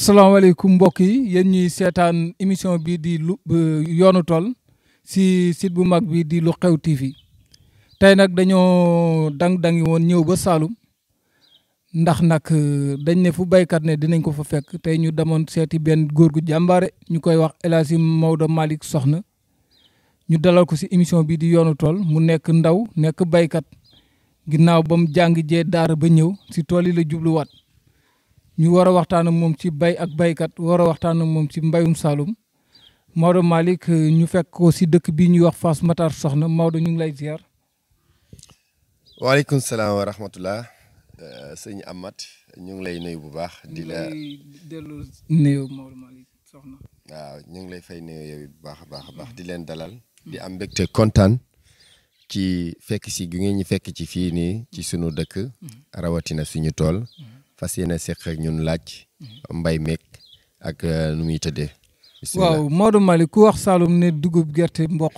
asalaamaaleykum mbokk yi yéen ñuy seetaan émission bii di yoonu tool si site bu mag bi di LOUXEW TV tey nag dañoo dangi woon ñëw ba Saloum ndax nag dañ ne fu baykat ne dinañ ko fa fekk tey ñu demoon seeti benn góor gu jàmbaare ñu koy wax El Hadji Maodo Malick Soxna ñu dalal ko si émission bii di yoonu tool mu nekk ndaw nekk baykat ginnaaw ba mu jàng jee daara ba ñëw si tool yi la jubluwaat ñu war a waxtaan ak moom ci bay ak baykat war a waxtaan ak moom ci mbayum Saloum Maodo Malick ñu fekk ko si dëkk bii ñuy wax Fass Matar Soxna Maodo ñu ngi lay ziar. waaleykum salaam wa rahmatullah sëñ Amath ñu ngi lay nuyu bu baax. di la dellu nuyu Maodo Malick Soxna. waaw ñu ngi lay fay nuyu yow bu baax a baax di leen dalal. di am mbégte kontaan ci fekk si gi ngeen ñu fekk ci fii nii ci sunu dëkk. rawatina suñu tool. fas yéene seq ak ñun laaj mbay meeg ak nu muy tëddee. waaw Maodo Malick ku wax Saloum ne dugub gerte mboq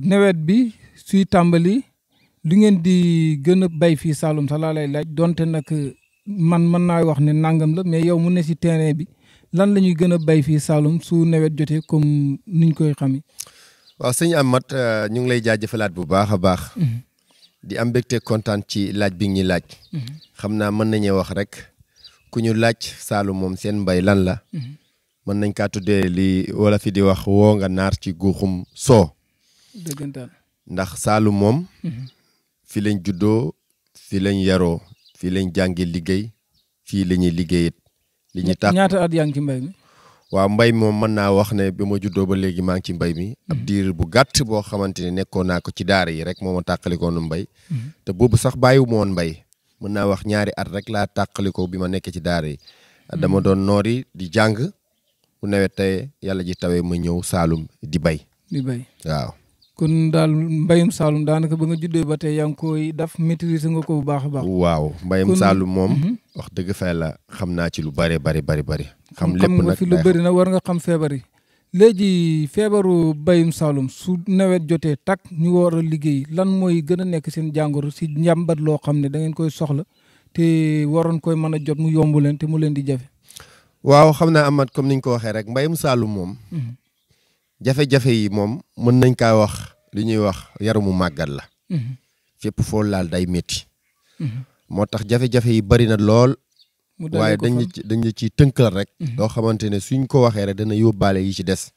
nawet bi suy tàmbali lu ngeen di gën a bay fii Saloum sax laa lay laaj donte nag man mën naa wax ne nangam la mais yow mu ne si terrain bi lan la ñuy gën a bay fii Saloum su nawet jotee comme niñ koy xamee. waaw sëñ Amath ñu ngi lay jaajëfalaat bu baax a baax. di am mbégte kontaan ci laaj bi ñuy laaj. xam naa mën nañu wax rek ku ñu laaj Saloum moom seen mbay lan la. mën nañ kaa tuddee li wala fi di wax woo nga naar ci guuxum soo. dëggantaan ndax Saloum moom. fi lañ juddoo fi lañ yaroo fi lañ jàngi liggéey fii la ñuy liggéeyit li ñu tax ñaata at yaa ngi ci mbay mi. waaw mbay moom mën naa wax ne bi ma juddoo ba léegi maa ngi ci mbay mi. ab diir bu gàtt boo xamante ne nekkoon naa ko ci daara yi rek moo ma tàqalikoonu mbay. te boobu sax bàyyiwu ma woon mbay. mën naa wax ñaari at rek laa tàqalikoo bi ma nekkee ci daara yi. dama doon noori di jàng bu nawet tey yàlla ji tawee ma ñëw Saloum di bay. di bay waaw. kon daal mbayum Saloum daanaka ba nga juddoo ba tey yaa ngi koy daf maîtriser nga ko bu baax a baax. waaw mbayum Saloum moom. wax dëgg fa la xam naa ci lu bari. xam lépp nag nga fi lu bëri na war nga xam feebar yi. léegi feebaru bayum Saloum su nawet jotee tak ñu war a liggéey lan mooy gën a nekk seen jàngoro si njàmbat loo xam ne da ngeen koy soxla te waroon koy mën a jot mu yomb leen te mu leen di jafe. waaw xam naa Amath comme niñ ko waxee rek mbayum Saloum moom. jafe-jafe yi moom mën nañ kaa wax li ñuy wax yaramu màggat la. fépp foo laal day métti. moo tax jafe-jafe yi bari na lool. waaye dañ la ciy tënkal rek. loo xamante ne suñ ko waxee rek dana yóbbaale yi ci des.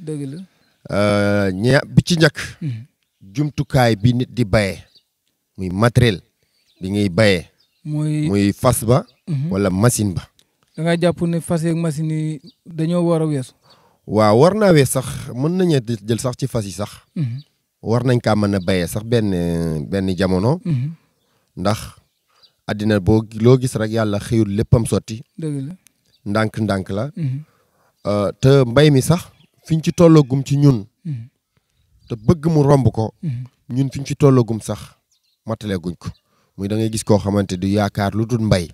dëgg la. bi ci njëkk. jumtukaay bi nit di bayee. muy matériel bi ngay bayee. muy fas ba. wala machine ba. da ngay jàpp ne fas yeeg machine yi dañoo war a weesu. waaw war naa wees sax mën nañu jël sax ci fas yi sax. war nañ kaa mën a bayee sax benn jamono. ndax àddina loo gis rek yàlla xëyul léppam sotti. dëgg la ndànk la. te mbay mi sax fiñ ci tollagum ci ñun. te bëgg mu romb ko. ñun fiñ ci tollagum sax mataleeguñ ko. muy da ngay gis koo xamante du yaakaar lu dul mbay.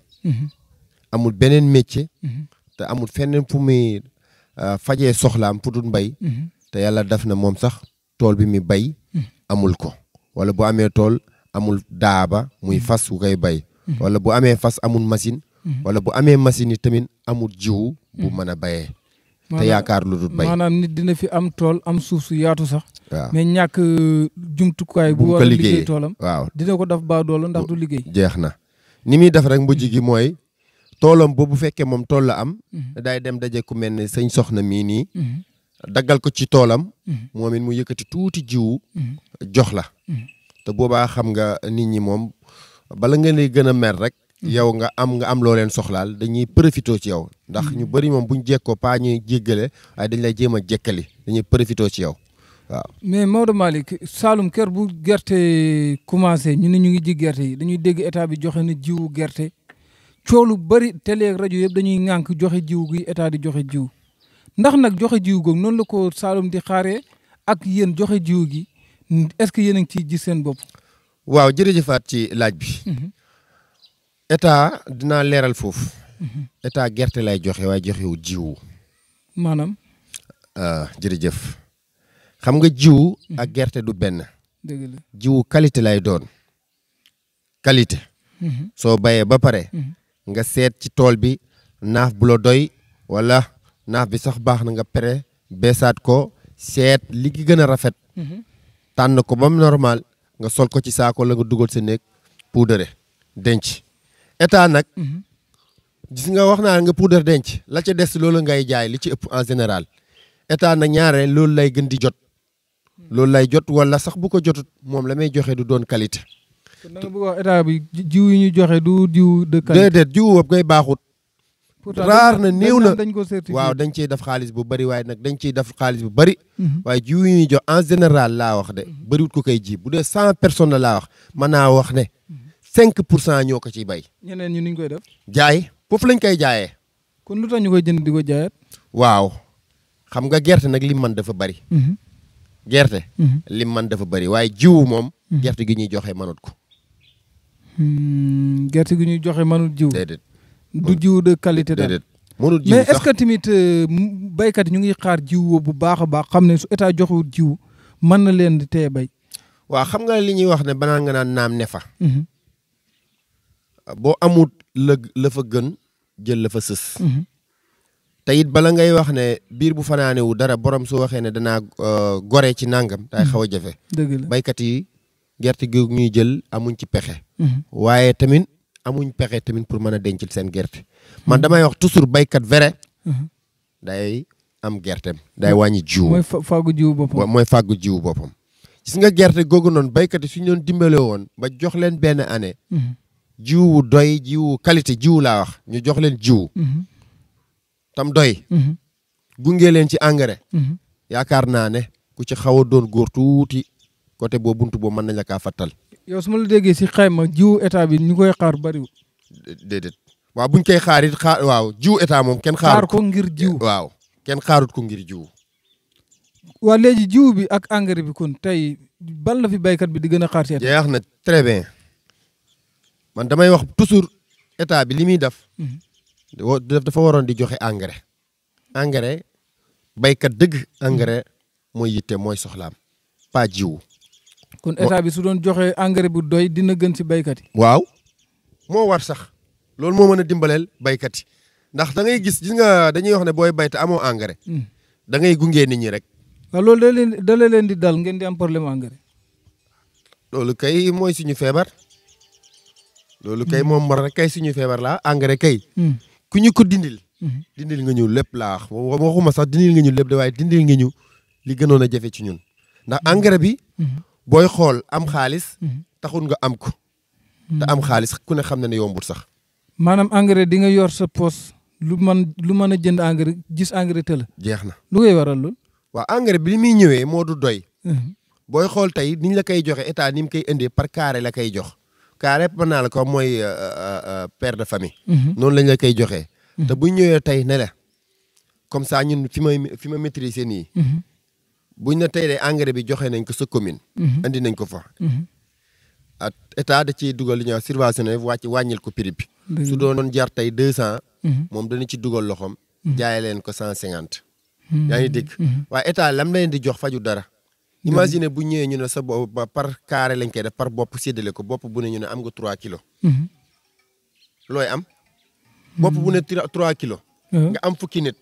amul beneen métier. te amul feneen fu muy fajee soxlaam fu dul mbay. te yàlla def na moom sax tool bi mi bay. amul ko wala bu amee tool amul daaba muy fas wu koy bay. wala bu amee fas amul machine. wala bu amee machine yi tamit amul jiwu bu mën a bayee. te yaakaar lu dul bay maanaam nit dina fi am tool am suuf su yaatu sax. waaw mais ñàkk jumtukaay bu war a liggéey toolam. waaw dina ko def baa doole ndax du liggéey. jeex na ni muy def rek mujj gi mooy toolam boobu fekkee moom tool la am. day dem daje ku mel ne sëñ Soxna mii nii. daggal ko ci toolam. moom it mu yëkkati tuuti jiwu. jox la. te boobaa xam nga nit ñi moom bala nga lay gën a mer rek. yow nga am loo leen soxlaal dañuy profité ci yow. ndax ñu bëri moom buñ jekkoo pas ñuy jéggale waaye dañ lay jéem a jekkali dañuy profité ci yow waaw. mais Maodo Malick Saloum kër bu gerte commencé ñu ne ñu ngi ji gerte yi dañuy dégg état bi joxe na jiwu gerte coow lu bëri télé ak rajo yëpp dañuy ŋànk joxe jiwu gi état di joxe jiwu ndax nag joxe jiwu googu noonu la ko Saloum di xaaree ak yéen joxe jiwu gi est-ce que yéen a ngi ciy gis seen bopp. waaw jërëjëfaat ci laaj bi. état dinaa leeral foofu. état gerte lay joxe waaye joxewu jiwu. maanaam. jërëjëf xam nga jiwu ak gerte du benn. dëgg la jiwu qualité lay doon qualité. soo bayee ba pare. nga seet ci tool bi naaf bu la doy wala naaf bi sax baax na nga pere beesaat ko seet li ki gën a rafet tànn ko ba mu normal nga sol ko ci saako la nga dugal sa néeg poudre denc état nag gis nga wax naa nga poudre denc la ca des loolu ngay jaay li ci ëpp en général état nag ñaare loolu lay gën di jot loolu lay jot wala sax bu ko jotut moom la may joxe du doon qualité. kon da nga bëgg wax état bi jiw yi ñu joxe du jiw de qualité. déedéet jiw boobu ngay baaxut. raar na néew na dañ ko certifié waaw dañ ciy def xaalis bu bëri waaye nag dañ ciy def xaalis bu bëri. waaye jiw yi ñuy jox en général laa wax de bëriwut ko koy ji bu dee 100 personnes la laa wax mën naa wax ne 5% ñoo ko ciy bay. ñeneen ñu niñ koy def. jaay foofu lañ koy jaayee. kon lu tax ñu koy jënd di ko jaayaat. waaw xam nga gerte nag lim man dafa bëri. gerte. lim man dafa bëri waaye jiwu moom. gerte gi ñuy joxe mënut ko. gerte gi ñuy joxe mënut jiw. déedéet. du jiw de qualité daal. déedéet mënut jiw mais sax est-ce que tamit baykat yi ñu ngi xaar jiw bu baax a baax xam ne su état joxewut jiw mën na leen di teye bay. waaw xam nga li ñuy wax ne banaan nga naan naam ne fa. boo amut la fa gën jël la fa sës. te it bala ngay wax ne biir bu fanaane wu dara borom su waxee ne danaa gore ci nangam. day xaw a jafe. dëgg la baykat yi gerte gi ñuy jël amuñ ci pexe. waaye tamit amuñ pexe tamit pour mën a denc seen gerte. man damay wax toujours baykat vrai. day am gerteem. day wàññi jiw. mooy fàggu jiw boppam. mooy fàggu jiw boppam. gis nga gerte googu noonu baykat yi suñu doon dimbale woon ba jox leen benn année. jiwu doy jiwu qualité jiwu laa wax ñu jox leen jiwu. tam doy. gunge leen ci engrais. yaakaar naa ne ku ci xaw a doon góor tuuti côté boo buntu boobu mën nañ la kaa fattal. yow su ma la déggee si xayma jiwu état bi ñu koy xaar bariwul. déedéet waaw buñ koy xaar it waaw jiwu état moom kenn xaar ko ngir jiw. waaw kenn xaarut ko ngir jiwu. waa léegi jiw bi ak engrais bi kon tey bal la fi baykat bi di gën a xaar si état. jeex na très bien man damay wax toujours état bi li muy def. dafa waroon di joxe engrais. engrais baykat dëgg engrais mooy yitte mooy soxlaam pas jiwu. kon état bi su doon joxe engrais bu doy dina gën si baykat yi. waaw moo war sax loolu moo mën a dimbaleel baykat yi ndax da ngay gis nga dañuy wax ne booy bay te amoo engrais. da ngay gunge nit ñi rek. waaw loolu da leen di dal ngeen di am problème engrais. loolu kay mooy suñu feebar. loolu kay moom war rek kay suñu feebar la engrais kay. ku ñu ko dindil. dindil nga ñu lépp laa wax waxuma sax dindil nga ñu lépp de waaye dindil nga ñu li gënoon a jafe ci ñun ndax engrais bi. booy xool am xaalis. taxul nga am ko. te am xaalis ku ne xam na ne yombul sax. maanaam engrais di nga yor sa poos lu mën a jënd engrais gis engrais te la. jeex na lu koy waral lool. waaw engrais bi li muy ñëwee moo du doy. booy xool tey niñ la koy joxe état ni mu koy indee par carré la koy jox. carré mën naa la ko mooy père de famille. noonu lañ la koy joxee. te bu ñëwee tey ne la comme ça ñun fi ma maîtriser nii. buñ ne tey de engrais bi joxe nañ ko sa commune. andi nañ ko fa. état da ciy dugal li ñuy wax subventionné wàññil ko prix bi. su doon jar tey 200. moom dana ci dugal loxoom. jaay leen ko 150. yaa ngi dégg. waaye état lam leen di jox faju dara. imagine bu ñëwee ñu ne sa bopp par carré lañ koy def par bopp séddale ko bopp bu ne ñu ne am nga 3 kilos. looy am. bopp bu ne 3 kilos. nga am fukki nit.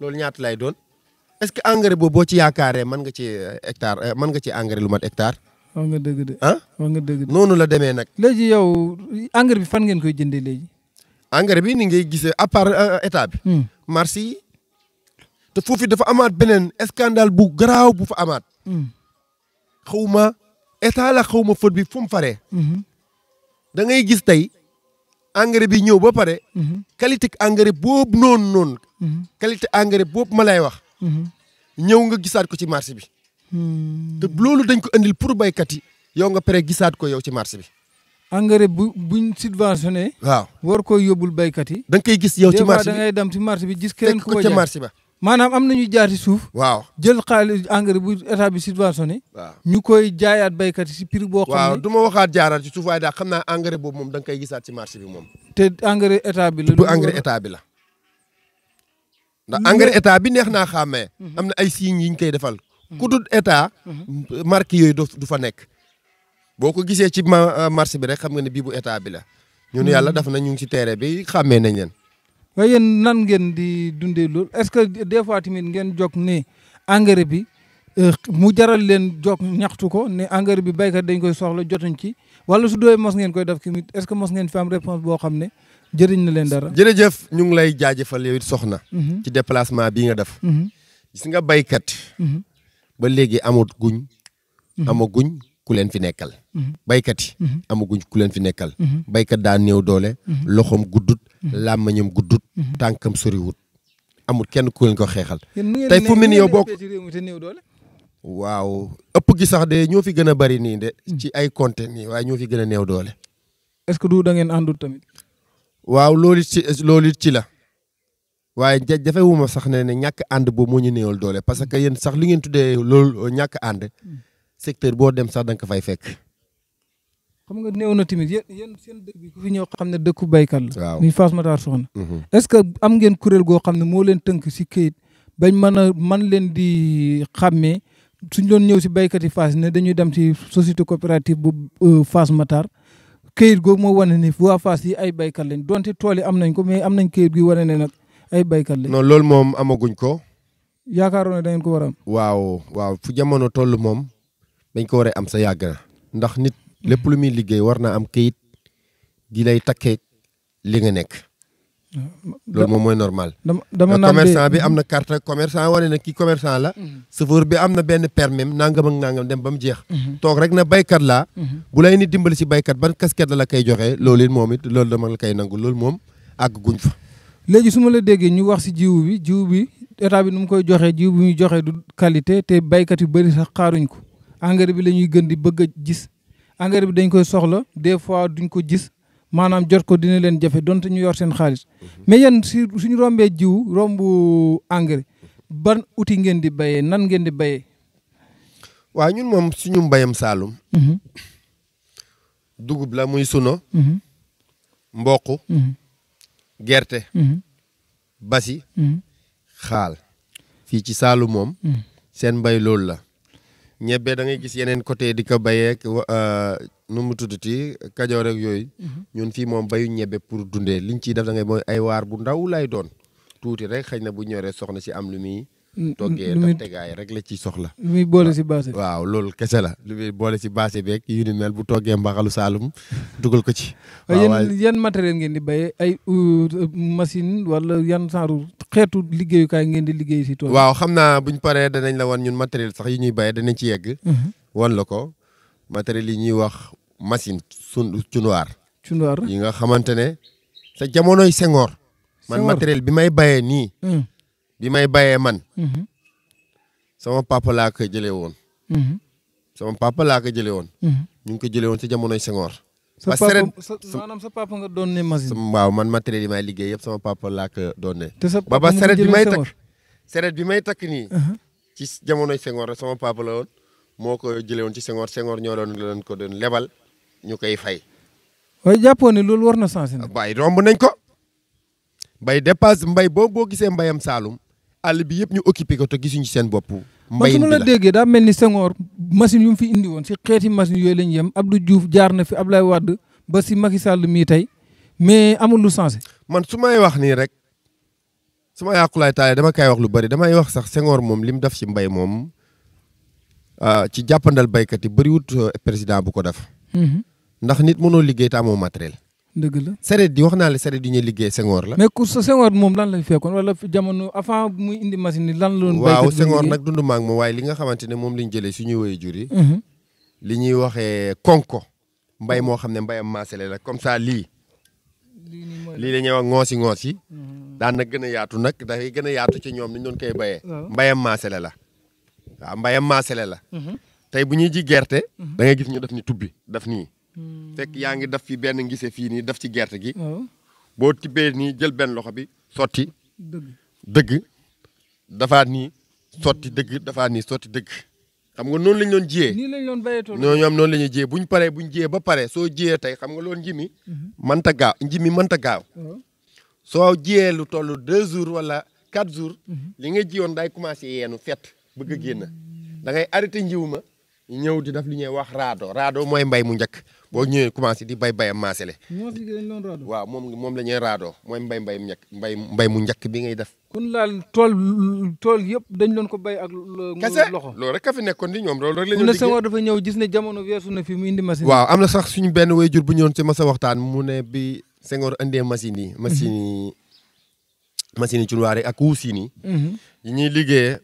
loolu ñaata lay doon. est-ce que engrais boobu boo ci yaakaaree mën nga ci hectare mën nga ci engrais lu mat hectare. wax nga dëgg de. ah wax nga dëgg de. noonu la demee nag. léegi yow engrais bi fan ngeen koy jëndee léegi. engrais bi ni ngay gisee à part état bi. marché yi. te foofu dafa amaat beneen scandale bu garaaw bu fa amaat. xawma état la xawma faute bi fu mu faree. da ngay gis tey engrais bi ñëw ba pare. qualité engrais boobu noonu. qualité engrais boobu ma lay wax. ñëw nga gisaat ko ci marché bi. te loolu dañ ko andil pour baykat yi. yow nga pare gisaat ko yow ci marché bi. engrais buñ subventionné. waaw war koy yóbbul baykat yi. da nga koy gis yow ci marché bi da ngay dem ci marché bi gis keneen ku ko ca marché ba. maanaam am na ñuy jaar ci suuf. waaw jël xaalis engrais bu état bi subventionné. waaw ñu koy jaayaat baykat yi si prix boo. xam ne waaw du ma waxaat jaaraat ci suuf waaye daal xam naa engrais boobu moom da nga koy gisaat ci marché bi moom. te engrais état bi la. bu engrais état bi la. ndax engrais état bi neex naa xàmmee. am na ay signes yi ñu koy defal. ku dul état. marque yooyu du fa nekk. boo ko gisee ci marché bi rek xam nga ne bii bu état bi la. ñun yàlla def na ñu ngi ci terrain bi xàmmee nañ leen. waaye yéen nan ngeen di dundee loolu est-ce que des fois tamit ngeen jog ne engrais bi mu jaral leen jog ñaxtu ko ne engrais bi béykat dañ koy soxla jotuñ ci wala su doy mos ngeen koy def tamit est-ce que mos ngeen fi am réponse boo xam ne jëriñ na leen dara. jërëjëf ñu ngi lay jaajëfal yow it soxna. ci déplacement bii nga def. gis nga béykat. ba léegi amaguñ ku leen fi nekkal. béykat yi. amaguñ ku leen fi nekkal. béykat daa néew doole. loxoom guddut. làmmañam guddut. tànkam soriwut. amul kenn ku leen ko xeexal. tey fu mu ne yow bokk waaw ëpp gi sax de ñoo fi gën a bari nii de. ci ay compte nii waaye ñoo fi gën a néew doole. est-ce que du da ngeen àndut tamit. waaw loolu it ci la. waaye jafewuma sax ne ñàkk ànd boobu moo ñu néewal doole parce que yéen sax li ngeen tuddee loolu ñàkk ànd secteur boo dem sax da nga ko fay fekk. xam nga néew na tamit yéen seen dëkk bi ku fi ñëw xam ne dëkku baykat la. waaw muy Fass Matar Soxna. est-ce que am ngeen kuréel goo xam ne moo leen tënk si këyit bañ man leen di xàmmee suñ doon ñëw si baykat yi Fass ne dañuy dem si société coopérative bu Fass Matar këyit googu moo wane ni waa Fass yi ay baykat lañ donte tool yi am nañ ko mais am nañ këyit gi wane ne nag ay baykat lañ. non loolu moom amaguñ ko. yaakaaroon ne da ngeen ko war a am. waaw fu jamono toll moom dañ ko war a am sa yàgg na ndax nit lépp lu muy liggéey war naa am këyit gi lay takkee li nga nekk. loolu moom mooy normal. dama naan commerçant bi am na carte commerçant wane na kii commerçant la. chauffeur bi am na benn permis nangam ak nangam dem ba mu jeex. toog rek na baykat laa. bu lay nit dimbali si baykat ban casquette la koy joxee loolu it moom it loolu dama la koy nangu loolu moom àgg guñ fa. léegi su ma la déggee ñu wax si jiwu bi état bi nu mu koy joxee jiw bi muy joxee du qualité te baykat yu bëri sax xaaruñ ko engrais bi la ñuy gën di bëgg a gis engrais bi dañ koy soxla des fois duñ ko gis maanaam jot ko dina leen jafe donte ñu yor seen xaalis mais yéen suñu rombee jiw rombu engrais ban outil ngeen di béyee nan ngeen di béyee. waaw ñun moom suñu mbayam Saloum. dugub la muy suno. mboq. gerte. basi. xaal fii ci Saloum moom. seen mbay loolu la. ñebbe da ngay gis yeneen côté di ko bayee nu mu tuddati Kajoor rek yooyu. ñun fii moom bayu ñebbe pour dundee liñ ciy def da ngay mooy ay waar bu ndaw lay doon tuuti rek xëy na bu ñoree soxna si am lu muy. toggee daf tegaay rek la ciy soxla. lu muy boole si baase. waaw loolu kese la lu muy boole si baase beeg yu ni mel bu toggee mbaxalu Saloum dugal ko ci. waaw yan matériel ngeen di béyee ay machine wala yan saaru xeetu liggéeyukaay ngeen di liggéey si tool. waaw xam naa buñ paree danañ la wan ñun matériel sax yi ñuy béyee danañ ci yegg. wan la ko matériel yi ñuy wax machine cunuwaar. cunuwaar yi nga xamante ne sa jamonoy Senghor. man matériel bi may béyee nii. bi may bayee man. sama papa laa ko jëlee woon. sama papa laa ko jëlee woon. ñu ngi ko jëlee woon ci jamonoy Senghor. sa papa maanaam sa papa nga doon ne machine. waaw man matériel yi may liggéey yëpp sama papa laa ko doon ne. te sa papa ba saret bi may takk saret bi may takk nii. ci jamonoy Senghor rek sama papa la woon moo ko jëlee woon ci Senghor ñoo doon ko doon lebal ñu koy fay. waaye jàppoo ne loolu war na sensé na. waaye romb nañ ko. mbay dépasse mbay boo gisee mbayam Saloum. àll bi yëpp ñu occupé ko te gisuñu seen bopp. mbay man su ma la déggee daa mel ni Senghor machine yu mu fi indi woon si xeeti machine yooyu lañ yem Abdou Diouf jaar na fi Ablaye Wade ba si Macky Sall mii tey mais amul lu sensé. man su may wax nii rek su ma yàqulaay taale dama koy wax lu bari damay wax sax Senghor moom li mu def ci mbay moom ci jàppandal baykat yi bëriwut président bu ko def. ndax nit mënoo liggéey te amoo matériel. dëgg la sareet di wax naa la sareet yi ñuy liggéey Senghor la. mais ku sa Senghor moom lan la fekkoon wala jamono avant muy indi machine yi lan la doon. waaw Senghor nag dund maag moom waaye li nga xamante ne moom lañ jëlee suñuy woy jur yi. li ñuy waxee konko mbay moo xam ne mbayam maasale la comme ça lii la ñuy wax ngoos yi. daan na gën a yaatu nag dafay gën a yaatu ci ñoom ni ñu doon koy bayee. mbayam maasale la waaw mbayam maasale la. tey bu ñuy ji gerte. da ngay gis ñu def ni tubbi daf nii. fekk yaa ngi def fi benn ngise fii nii def ci gerte gi. boo tibbee nii jël benn loxo bi sotti. dëgg dafaat nii sotti dëgg dafaat nii sotti dëgg. xam nga noonu lañ doon jiyee. nii lañ doon bayee tool ñoom noonu la ñuy jiyee buñ jiyee ba pare soo jiyee tey xam nga loolu njimi mënta gaaw. soo jiyee lu toll 2 jours wala 4 jours. li nga jiyoon day commencé yeenu fett bëgg a génn. da ngay arrêté njiw ma ñëw di def li ñuy wax raado mooy mbay mu njëkk boo ñëwee commencé di bayam maasale. waaw moom la ñuy raado mooy mbay mu njëkk bi ngay def. kon laal tool yëpp dañ doon ko bay ak loxo. loolu rek ka fi nekkoon di ñoom loolu rek la ñu. liggéey Senghor dafa ñëw gis ne jamono weesu na fi mu indi machine. waaw am na sax suñu benn waajur bu ñëwoon ci masa waxtaan mu ne bi Senghor indee machine yi ci cunuwaar yi ak wuusiin yi. yi ñuy liggéeyee.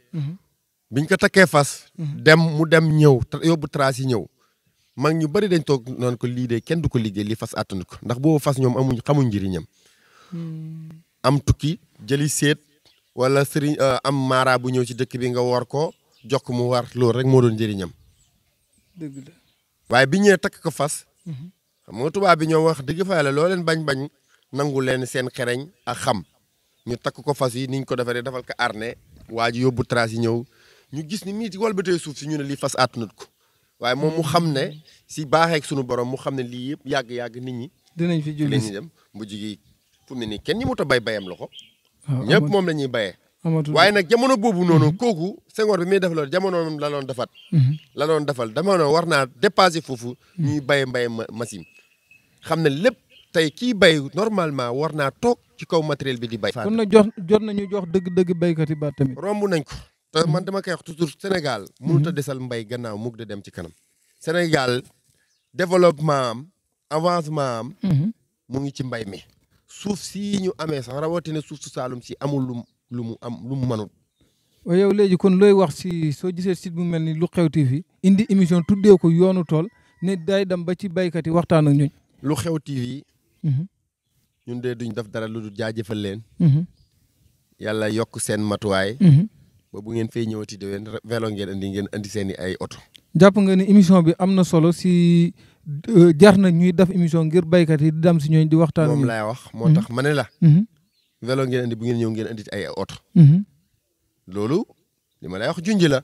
biñ ko takkee fas. mu dem ñëw yóbbu trace yi ñëw. mag ñu bari dañ toog naan ko lii de kenn du ko liggéey li fas àttanu ko ndax boobu fas ñoom xamuñ njëriñam. am tukki jëli seet wala sëriñ am maara bu ñëw ci dëkk bi nga war ko jox ko mu war loolu rek moo doon njëriñam. dëgg la waaye bi ñëwee takk ko fas. xam nga tubaab bi ñoo wax dëgg fa yàlla loo leen bañ nangu leen seen xereñ ak xam. ñu takk ko fas yi niñ ko defaree defal ko arne waa ji yóbbu trace yi ñëw ñu gis ni mii walbatee suuf si ñu ne lii fas àttanut ko waaye moom mu xam ne si baaxeeg sunu borom mu xam ne lii yëpp yàgg nit ñi dinañ fi julli si dem bu jigi fu mu ne nii kenn ñi mut a bayam loxo ñëpp moom la ñuy bayee waaye nag jamono boobu noonu kooku Senghor bi muy def loolu jamono la doon defal jamono war naa dépassé foofu ñuy baye machine xam ne lépp tey kii bay normalement war naa toog ci kaw matériel bi di bay. kon nag jot nañu jox dëgg baykat yi ba tamit. romb nañ ko te man dama koy wax toujours Sénégal mënut a desal mbay gannaaw mukk de dem ci kanam. Sénégal développement avancement mu ngi ci mbay mi. suuf si ñu amee sax rawatina suuf su Saloum si amul lu mu mënul. waaye yow léegi kon looy wax si soo gisee site bu mel ni LOUXEW TV indi émission tuddee ko yoonu tool ne day dem ba ci baykat yi waxtaan ak ñooñ. LOUXEW TV. ñun de duñ def dara lu dul jaajëfal leen. yàlla yokk seen matuwaay. ba bu ngeen fay ñëwati déwén vélo ngeen indi seen i ay oto. jàpp nga ni émission bi am na solo si jar na ñuy def émission ngir baykat yi di dem si ñooñ di waxtaan. moom laay wax moo tax ma ne la. vélo ngeen indi bu ngeen ñëw ngeen indi ay oto. loolu li ma lay wax junj la.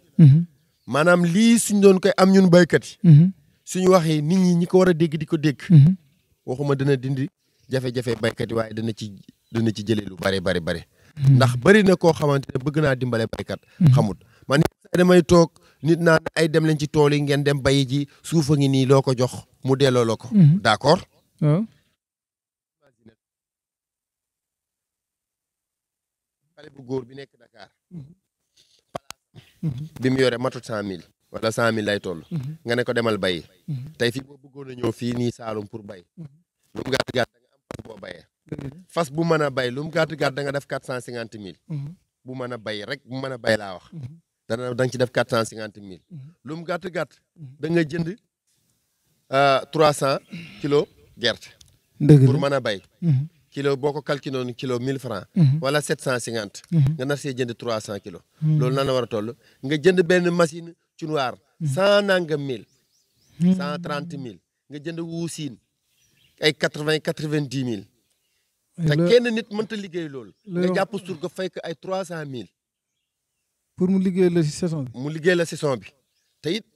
maanaam lii suñ doon koy am ñun baykat yi. suñu waxee nit ñi ko war a dégg di ko dégg. waxuma dina dindi jafe-jafe baykat yi waaye dana ci jëlee lu bari. ndax bari na koo xamante ne bëgg naa dimbale baykat. xamut man damay toog nit naan ay dem leen ci tool yi ngeen dem bayi ji suufa ngi nii loo ko jox mu delloo la ko. d'accord. xale bu góor bi nekk Dakar. bi mu yore matut 100 000 wala 100 000 lay toll. nga ne ko demal bayi. tey fii boo bëggoon a ñëw fii nii Saloum pour bay. lu mu gàtt da nga am fas boo bayee. fas bu mën a bay lu mu gàtt da nga def 450 000. bu mën a bay rek bu mën a bay laa wax. da nga ci def 450 000. lu mu gàtt da nga jënd 300 kilos gerte. pour mën a bay. kilo boo ko calculé woon kilo 1000 francs. wala 750. nga nar see jënd 300 kilos. loolu nan la war a toll nga jënd benn machine cunuwaar 100 nangam 1000. 130 000 nga jënd wuusiin ay 90 000. te kenn nit mënta liggéey loolu. nga jàpp sur ko fay ko ay 300 000. pour mu liggéey la si saison bi. mu liggéey la saison bi te it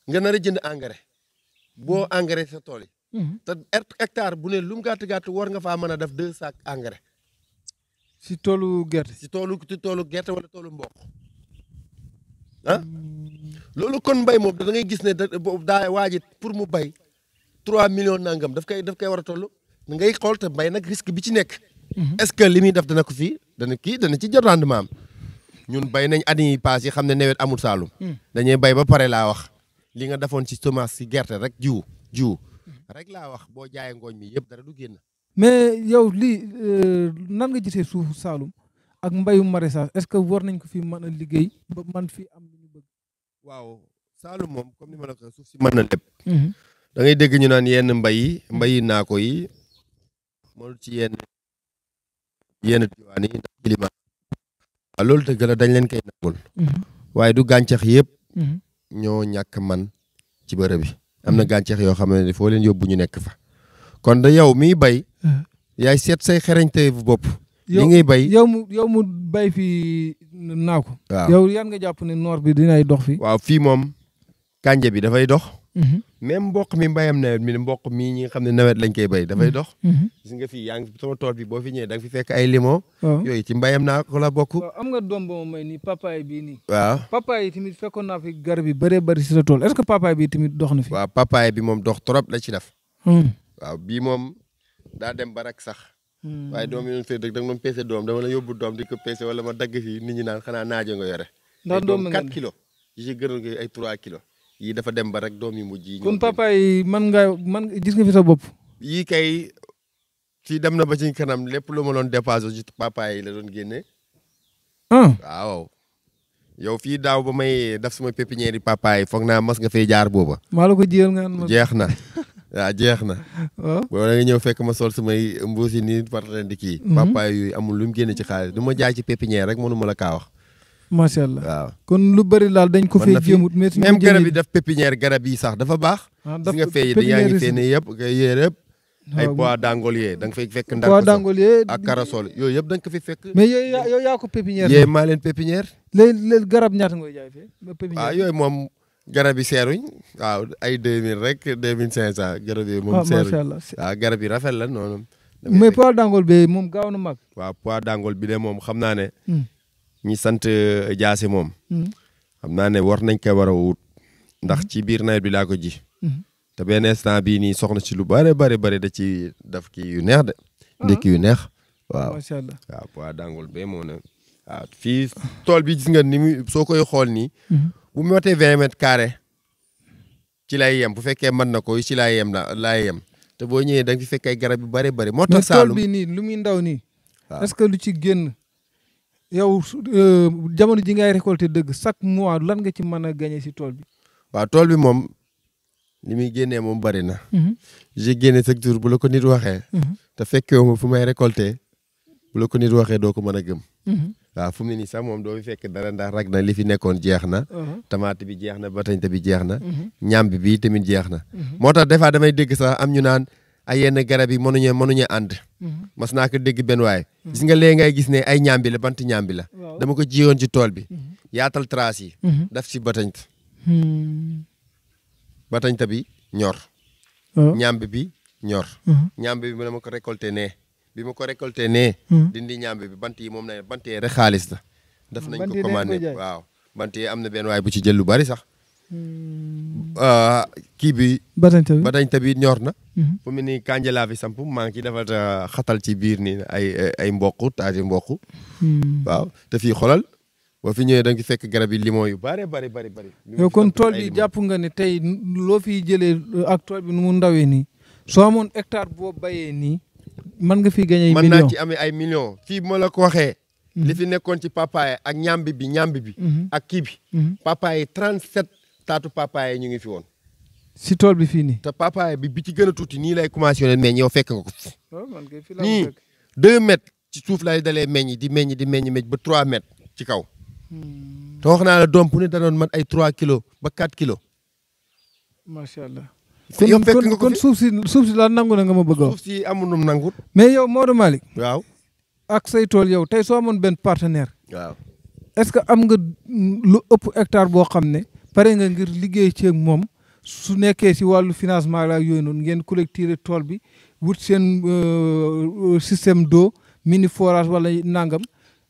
nga nar a jënd engrais boo engrais sa tool yi. te hectare bu ne lu mu gàtt war nga faa mën a def 2 sacs engrais. si toolu gerte. si toolu gerte wala toolu mboq. loolu kon mbay moom da ngay gis ne daa waajit pour mu bay 3 millions nangam daf koy war a toll. ngay xool te mbay nag risque bi ci nekk. est-ce que li muy def dana ko fii dana ci jot rendement am. ñun bay nañ at yi paas yi xam ne nawet amul Saloum. dañuy bay ba pare laa wax. li nga defoon ci semence si gerte rek jiwu rek laa wax boo jaayee ngooñ mi yëpp dara du génn. mais yow lii nan nga gisee suufu Saloum ak mbayum maraîchage est-ce que war nañ ko fi mën a liggéey ba man fi am lu ñu bëgg. waaw Saloum moom comme ni ma la ko suuf si mën na lépp. da ngay dégg ñu naan yenn mbayi naako yi. moom ci yenn diwaan yi ndax climat. waaw loolu dëgg la dañ leen koy nangul. waaye du gàncax yëpp. ñoo ñàkk man ci bërëb bi. am na gàncax yoo xam ne foo leen yóbbu ñu nekk fa. kon da yow miy bay. yaay seet say xereñte bopp. li ngay bay yow mu bay fii naako. waaw yow yan nga jàpp ne noor bi dinay dox fii. waaw fii moom kànja bi dafay dox. même mboq mi mbayam nawet mi mboq mii ñi nga xam ne nawet lañ koy bay dafay dox. gis nga fii yaa ngi sama tool bi boo fi ñëwee da nga fi fekk ay limon. yooyu ci mbayam naa ko la bokk. waaw am nga doom ba ma may nii papaay bii nii. waaw papaay yi tamit fekkoon naa fi garab yi bëree bëri si sa tool est-ce que papaay bi tamit dox na fi. waaw papaay bi moom dox trop la ci def. waaw bii moom daa dem ba rek sax. waaye doom yi doon fee dëgg da nga doon peese doom dama la yóbbu doom di ko peese wala ma dagg fii nit ñi naan xanaa naajo nga yore. ndax doom 4 kilos yi ci gënoon ay 3 kilos. yii dafa dem ba rek doom yi mujj yi. kon papa yi man gis nga fi sa bopp. yii kay fii dem na ba ci kanam lépp lu ma doon dépassé ci papa yi la doon génne. waaw yow fii daaw ba may def sama pépinière yi papa yi foog naa mas nga fay jaar booba. maa la ko jiyal nga ma jeex na waaw jeex na. waaw boo da nga ñëw fekk ma sol samay mbuus yi nii par di kii. papa yooyu amul lu mu génne ci xaalis du ma jaay ci pépinière rek mënu ma la kaa wax. macha allah waaw kon lu bëri laal dañ ko fee jéemut mais même garab yi def pépinière garab yi sax dafa baax. gis nga fee yi yaa ngi fee ne yëpp yëpp ay pois d'angolier da nga fay fekk ndar pois d'angolier ak karasol yooyu yëpp da nga ko fi fekk. mais yow yaa ko pépinière. yee maa leen pépinière. léegi garab ñaata ngoy jaay fee pépinière. waaw yooyu moom garab yi seeruñ waaw ay 2000 rek 2500 garab yi moom seeruñ. macha allah waaw garab yi rafet la noonu. mais pois d'angole bi moom gaaw na mag. waaw pois d'angole bi de moom xam naa ne. ñi sant jaase moom. xam naa ne war nañ ko war a wut. ndax ci biir nawet bi laa ko ji. te benn instant bii nii soxna si lu bari da ci daf kii yu neex de. ndekki yu neex. waaw macha allah waaw pois d'angole bee moo ne. waaw fii tool bi gis nga ni mu soo koy xool nii. bu mu motee 20 mètres carrés ci lay yem bu fekkee mën na ko ci laay yem te boo ñëwee da nga fi fekk ay garab yu bari. moo tax Saloum mais tool bi nii lu muy ndaw nii. est-ce que lu ci génn. yow jamono ji ngay récolter dëgg chaque mois lan nga ci mën a gagner si tool bi. waaw tool bi moom li muy génnee moom bari na. j'ai génne chaque jour bu la ko nit waxee. te fekkee ma fu may récolter bu la ko nit waxee doo ko mën a gëm. waaw fu mu ne nii sax moom doo fi fekk dara ndax rag na li fi nekkoon jeex na. tomate bi jeex na batañte bi jeex na. ñambi bi tamit jeex na. moo tax des fois damay dégg sax am ñu naan ay yenn garab yi mënuñu ànd. mas naa ko dégg benn waay. gis nga léegi ngay gis ne ay ñambi la bant ñambi la. dama ko jiwoon ci tool bi. yaatal trace yi. daf ci batañte. batañte bi ñor. ñambi bi ñor. ñambi bi dama ko récolté nee. bi ma ko récolté nee. dindi ñambi bi bant yi moom na bant yi rek xaalis la. def nañ ko commandé waaw bant yi am na benn waay bu ci jël lu bari sax. kii bi. batañte bi ñor na. fu mu ni kànja laa fi samp maa ngi ci defal xatal ci biir nii ay mboq taati mboq. waaw te fii xolal boo fi ñëwee da nga fekk garab yi limon yu bari. yow kon tool bi jàpp nga ne tey loo fi jëlee ak tool bi nu mu ndawee nii soo amoon hectare boo bayee nii mën nga fi gagné ay millions. mën naa ci amee ay millions fii moo la ko waxee. li fi nekkoon ci papaye ak ñambi bi ak kii bi. papaye 37 taatu papaye ñu ngi fi woon. si tool bi fii nii. te papaye bi ci gën a tuuti nii lay commencé woon meññ yow fekk nga ko. man kay fii laa nii 2 mètres ci suuf lay dalee meññ di meññ ba 3 mètres ci kaw. te wax naa la doom bu ne da doon man ay 3 kilos ba 4 kilos. macha allah. yow fekk nga ko kon suuf si daal nangu na nga ma bëgg a wax. suuf si amul num nangut. mais yow Maodo Malick. waaw. ak say tool yow tey soo amoon benn partenaire. waaw. est-ce que am nga lu ëpp hectare boo xam ne pare nga ngir liggéey ci ak moom su nekkee si wàllu financement la yooyu noonu ngeen collecter tool bi wut seen système d'eau mini forage wala nangam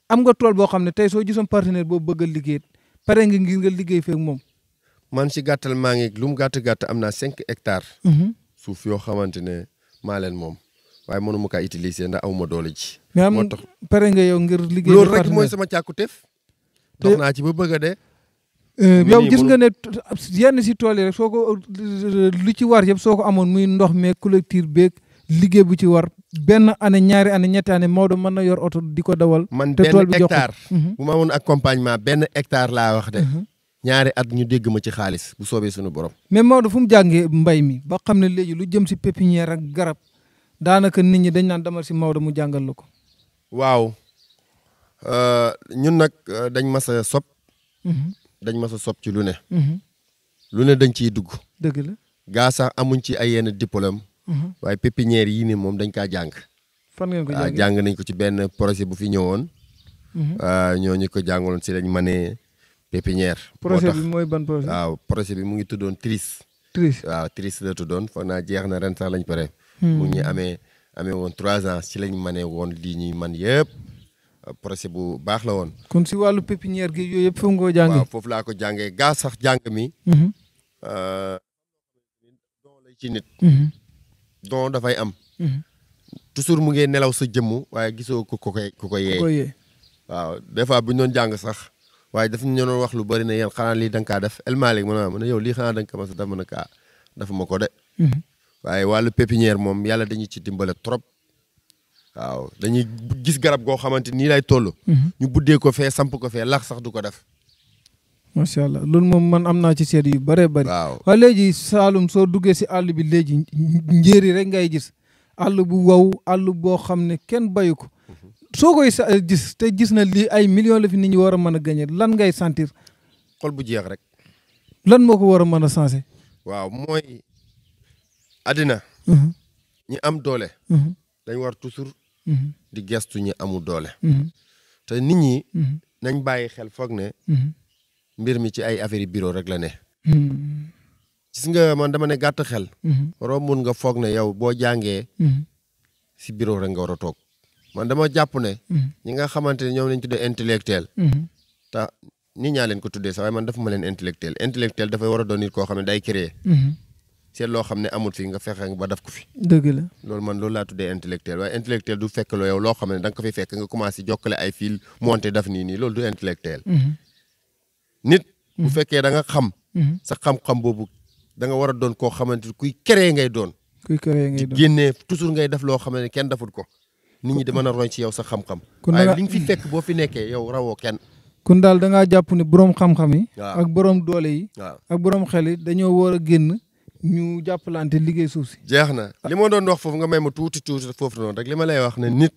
am nga tool boo xam ne tey soo gisoon partenaire boobu bëgg a liggéey pare nga ngir nga liggéey feek moom. man si gàttal maa ngi lu mu gàtt am naa 5 hectares. suuf yoo xamante ne maa leen moom waaye mënu ma kaa utiliser ndax awuma doole ji. moo tax pare nga yow ngir liggéey. loolu rek mooy sama càkkutéef. dox naa ci ba bëgg a dee. yow gis nga ne yenn si tool yi rek soo ko lu ci war yëpp soo ko amoon muy ndox meeg collecteur beeg liggéey bu ci war benn année ñaari année ñetti année Maodo mën na yor oto di ko dawal. man te tool bi benn hectare bu ma amoon accompagnement benn hectare laa wax de. ñaari at ñu dégg ma ci xaalis bu soobee suñu borom. mais Maodo fu mu jàngee mbay mi ba xam ne léegi lu jëm si pépinière ak garab daanaka nit ñi dañ naan demal si Maodo mu jàngal la ko. waaw ñun nag dañ mas a sob dañ mas a sob ci lu ne. lu ne dañ ciy dugg. dëgg la. gaa sax amuñ ci ay yenn diplôme. waaye pépinière yii nii moom dañ kaa jàng. fan ngeen ko jàngee jàng nañ ko ci benn projet bu fi ñëwoon. ñooñu ko jàngaloon si lañ mënee pépinière. projet bi mooy ban projet. waaw projet bi mu ngi tuddoon tris triste waaw triste la tuddoon foog naa jeex na ren sax lañ pare. mu ngi amee woon 3 ans ci lañ mënee woon lii ñuy man yëpp projet bu baax la woon. kon si wàllu pépinière gi yooyu yëpp foofu nga ko jàngee. waaw foofu laa ko jàngee gaa sax jàng mi. don lay ci nit. don dafay am. toujours mu ngi nelaw sa jëmm waaye gisoo ku ko yee. waaw des fois bu ñu doon jàng sax waaye daf ñu doon wax lu bari ne yéen xanaa lii da nga kaa def El Malick mu ne yow lii xanaa da nga ko mas a def mën a kaa dafa ma ko de. waaye wàllu pépinière moom yàlla dañuy ci dimbale trop. waaw dañuy gis garab goo xamante nii lay toll. ñu buddee ko fee samp ko fee lax sax du ko def. macha allah loolu moom man am naa ci seet yu bëree bëri. waaw waaye léegi Saloum soo duggee si àll bi léegi njéeri rek ngay gis àll bu wow àll boo xam ne kenn bayu ko. soo koy gis te gis na lii ay millions la fi nit ñi war a mën a gagné lan ngay sentir. xol bu jeex rek. lan moo ko war a mën a sensé. waaw mooy àddina. ñi am doole. dañ war toujours. di gestu ñi amul doole. te nit ñi. nañ bàyyi xel foog ne. mbir mi ci ay affaire yi bureau rek la ne. gis nga man dama ne gàtt xel. waroo mun nga foog ne yow boo jàngee. si bureau rek nga war a toog. man dama jàpp ne. ñi nga xamante ne ñoom lañ tuddee intellectuel. te nit ñaa leen ko tuddee sax waaye man dafa ma leen intellectuel dafay war a doon nit koo xam ne day créer. seet loo xam ne amul fi nga fexe ba def ko fi. dëgg la loolu laa tuddee intellectuel waaye intellectuel du fekk loo yow loo xam ne da nga ko fi fekk nga commencé jokkale ay fil monté daf nii loolu du intellectuel. nit bu fekkee da nga xam. sa xam-xam boobu da nga war a doon koo xamante ni kuy créer ngay doon. di génnee toujours ngay def loo xam ne kenn defut ko. nit ñi di mën a roñ ci yow sa xam-xam. waaye li nga fi fekk boo fi nekkee yow rawoo kenn. kon daal da ngaa jàpp ne borom xam-xam yi. waaw ak borom doole yi. waaw ak borom xel yi dañoo war a génn ñu jàppalante liggéey suuf si. jeex na li ma doon wax foofu nga may ma tuuti foofu noonu rek li ma lay wax ne nit.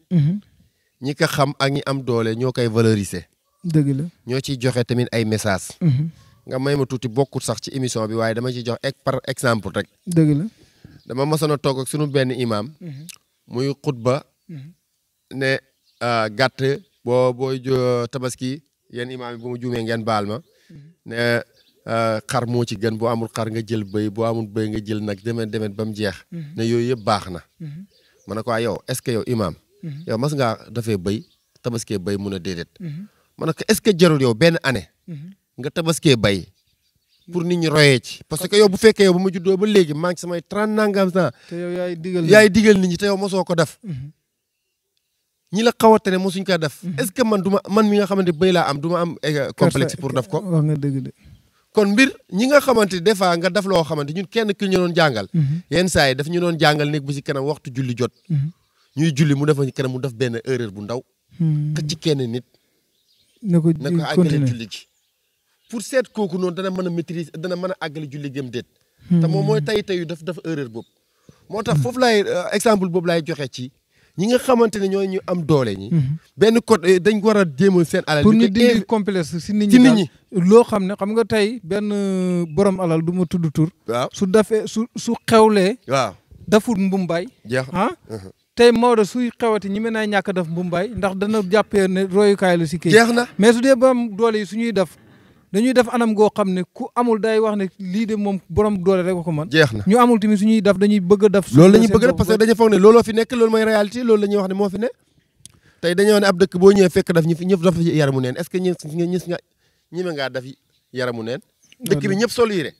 ñi ko xam ak ñi am doole ñoo koy valoriser. dëgg la ñoo ciy joxe tamit ay message nga may ma tuuti bokkut sax ci émission bi waaye dama ciy jox par exemple rek. dëgg la dama mosoon a toog ak sunu benn imam. muy xutba. ne gàtt booy tabaski yéen imaam yi bu ma juumee ngeen baal ma. ne xar moo ci gën boo amul xar nga jël bëy boo amul bëy nga jël nag demet ba mu jeex. ne yooyu yëpp baax na. ma ne ko yow est-ce que yow imaam. yow mas ngaa dafee bëy tabaskee bëy mun a déedéet. ma ne ko est-ce que jarul yow benn année. nga tabaskee bëy pour nit ñi royee ci. parce que yow bu fekkee yow ba ma juddoo ba léegi maa ngi samay 30 nangam ans. te yow yaay digal nit ñi te yow mosoo ko def. ñi la xawate ne mosuñ ko def. est-ce que man mi nga xamante bëy laa am du ma am complexe pour def ko. wax nga dëgg de. kon mbir ñi nga xamante des fois nga def loo xamante ñun kenn ki ñu doon jàngal. yenn saa yi daf ñu doon jàngal nekk bu si kanam waxtu julli jot. ñuy julli mu def ci kanam mu def benn erreur bu ndaw. xëcc ci kenn nit. na ko àggale julli gi. pour seet kooku noonu dana mën a maîtriser dana mën a àggale julli gëm déet. te moom mooy tayu daf erreur boobu. moo tax foofu laay exemple boobu laay joxe ci. ñi nga xamante ne ñooy ñu am doole ñi. benn code dañ war a jéemal seen alal. pour ñu dindi complexe si nit ñi loo xam ne xam nga tey benn borom alal du ma tudd tur. waaw su defee su xewlee. waaw dafut mbumbaay. jeex tey Maodo suy xewati ñi mën naa ñàkk a def mbumbaay ndax dana jàppee ne royukaay la si kii. jeex na mais su dee borom doole yi suñuy def dañuy def anam goo xam ne ku amul day wax ne lii de moom borom doole rek ko man jeex na ñu amul tamit suñuy def dañuy bëgg a def. loolu la ñuy bëgg a def parce que dañu foog ne looloo fi nekk loolu mooy réalité loolu la ñuy wax ne moo fi ne tey dañoo ne ab dëkk boo ñëwee fekk daf ñëpp daf yaramu neen est-ce que ñime ngaa def yaramu neen. dëkk bi ñëpp sol yére.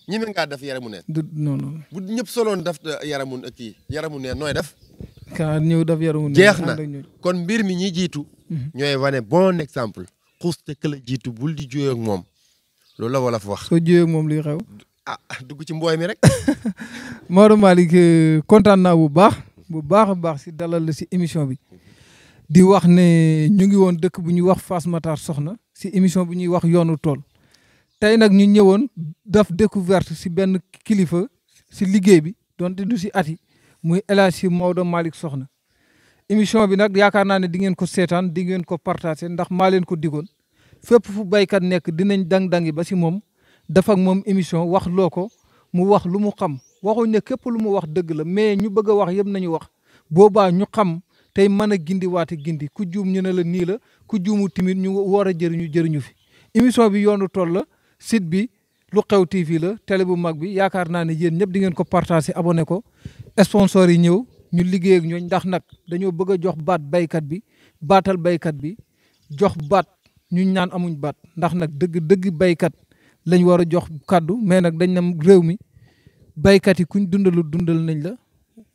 ñime ngaa def yaramu neen. non non bu ñëpp soloon def yaramu neen nooy def. ka ñëw def yaramu neen jeex na kon mbir mi ñi jiitu. ñooy wane bon exemple. xuus te këla jiitu bul di juyoo ak moom loolu la wala fa wax. soo juyoo ak moom liy xew. dugg ci mbooy mi rek. Maodo Malick kontaan naa bu baax a baax si dalal la si émission bi. di wax ne ñu ngi woon dëkk bu ñuy wax Fass Matar Soxna si émission bu ñuy wax yoonu tool. tey nag ñu ñëwoon daf découverte si benn kilifa si liggéey bi donte du si at yi muy El Hadji Maodo Malick Soxna. émission bi nag yaakaar naa ne di ngeen ko seetaan di ngeen ko partagé ndax maa leen ko digoon fépp fu baykat nekk dinañ dang-dangi ba si moom def ak moom émission wax loo ko mu wax lu mu xam waxuñ ne képp lu mu wax dëgg la mais ñu bëgg a wax yëpp nañu wax boobaa ñu xam tey mën a gindi waate gindi ku juum ñu ne la nii la ku juumu timit ñu war a jëriñu fi émission bi yoonu tool la site bi Lu Xew TV la télé bu mag bi yaakaar naa ne yéen ñëpp di ngeen ko partagé abonné ko sponsor yi ñëw ñu liggéey ak ñooñ ndax nag dañoo bëgg a jox baat baykat bi baatal baykat bi jox baat ñu ñaan amuñ baat ndax nag dëgg baykat lañ war a jox kaddu mais nag dañ na réew mi baykat yi kuñ dundalu dundal nañ la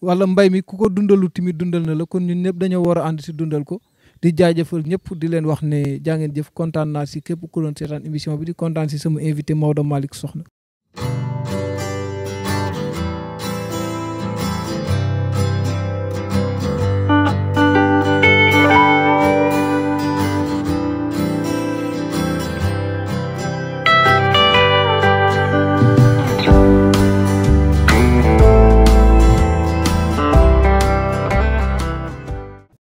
wala mbay mi ku ko dundalu tamit dundal na la kon ñun ñëpp dañoo war a ànd si dundal ko di jaajëfal ñëpp di leen wax ne jaa ngeen jëf kontaan naa si képp ku doon seetaan émission bi di kontaan si sama invité Maodo Malick Soxna